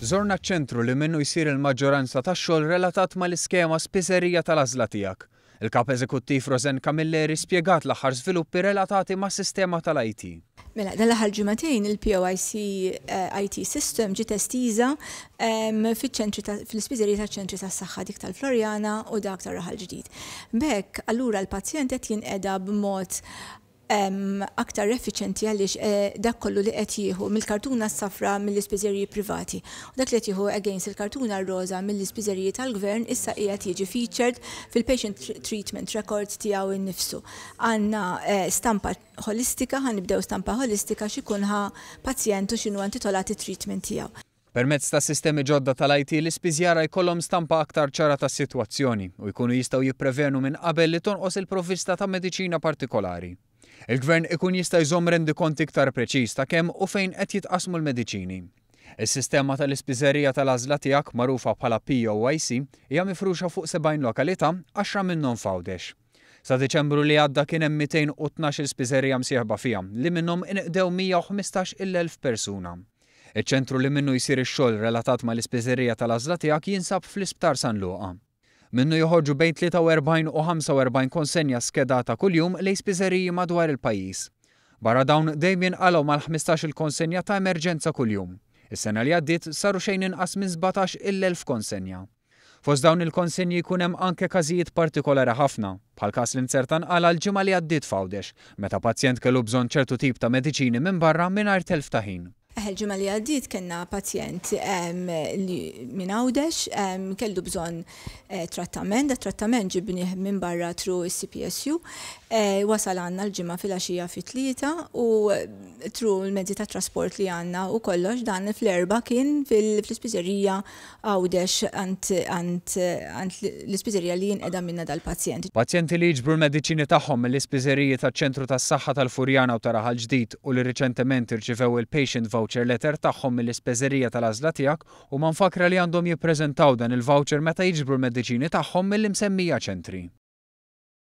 Żorna ċ-ċentru li minnu jsir il-maġġoranza tax-xogħol relatat mal-iskema Spiżerija tal-Għażla Tiegħek. Il-Kap Eżekuttiv Rosanne Camilleri spjegat l-aħħar żviluppi relatati mas-sistema tal-IT. Mela, dan l-aħħar ġimagħtejn il-POIC IT system ġiet estiża fiċ-ċentri fl-ispiżeriji taċ-ċentri tas-saħħa dik tal-Floriana u dak tar-Raħal Ġdid. B'hekk allura l-pazjent qed jinqeda b'mod aktar effiċjenti għaliex dak kollu li qed jieħu mill-kartuna s-safra mill-ispiżeriji privati u dak li qed jieħu against il-kartuna r-roża mill-ispiżeriji tal-gvern issa qiegħed jiġi featured fil-patient treatment record tiegħu nnifsu. Għandna stampa ħolistika, ħa nibdew stampa ħolistika x'ikun ħa pazjent u x'inhu intitolat it-treatment tiegħu. Permezz ta' sistemi ġodda tal-IT l-ispiżjara jkollhom stampa aktar ċara tas-sitwazzjoni u jkunu jistgħu jipprevenu minn qabel li tonqos il-provvista ta' mediċina partikolari. Il-Gvern ikun jista' jżomm rendikont iktar preċiż ta' kemm u fejn qed jitqassmu l-mediċini. Is-sistema tal-ispiżerija tal-għażla tiegħek, magħrufa bħala POIC, hija mifruxa fuq 70 lokalità, għaxra minnhom f'Għawdex. Sa Diċembru li għadda kien hemm 212-il spiżerija msieħba fiha, li minnhom inqdew 115-il elf persuna. Iċ-ċentru li minnu jsir ix-xogħol relatat mal-ispiżerija tal-għażla tiegħek jinsab fl-Isptar San Luqa. Minnu joħorġu bejn 43 u 45 konsenja skedata kuljum lejn spiżeriji madwar il-pajjiż. Barra dawn dejjem jinqalgħu mal-15-il konsenja ta' emerġenza kuljum. Is-sena li għaddiet saru xejn inqas minn 17,000 konsenja. Fost dawn il-konsenji jkun hemm anke każijiet partikolari ħafna, bħal każ li nzerta nqala' l-ġimgħa li għaddiet f'Għawdex, meta pazjent kellu bżonn ċertu tip ta' mediċini minn barra mingħajr telf ta' ħin. Il-ġimgħa li għaddiet kellna pazjent li minn Għawdex kellu bżonn trattament, dat trattament ġibnieh minn barra through is-CPSU, wasal għandna l-ġimgħa filgħaxija fit-3 u through il-mezzi ta' trasport li għandna u kollox dan fl-4 kien fl-ispiżerija Għawdex għand l-ispiżerija li jinqeda minna dal-pazjent. Pazjenti li jiġbru l-mediċini tagħhom mill-ispiżeriji taċ-Ċentru tas-Saħħa tal-Furjana u ta' Raħal Ġdid u li riċentement irċivew il-patient voucher letter tagħhom mill-ispiżerija tal-għażla tiegħek huma mfakkra li għandhom jippreżentaw dan il-voucher meta jiġbru l-mediċini tagħhom mill-imsemmija ċentri.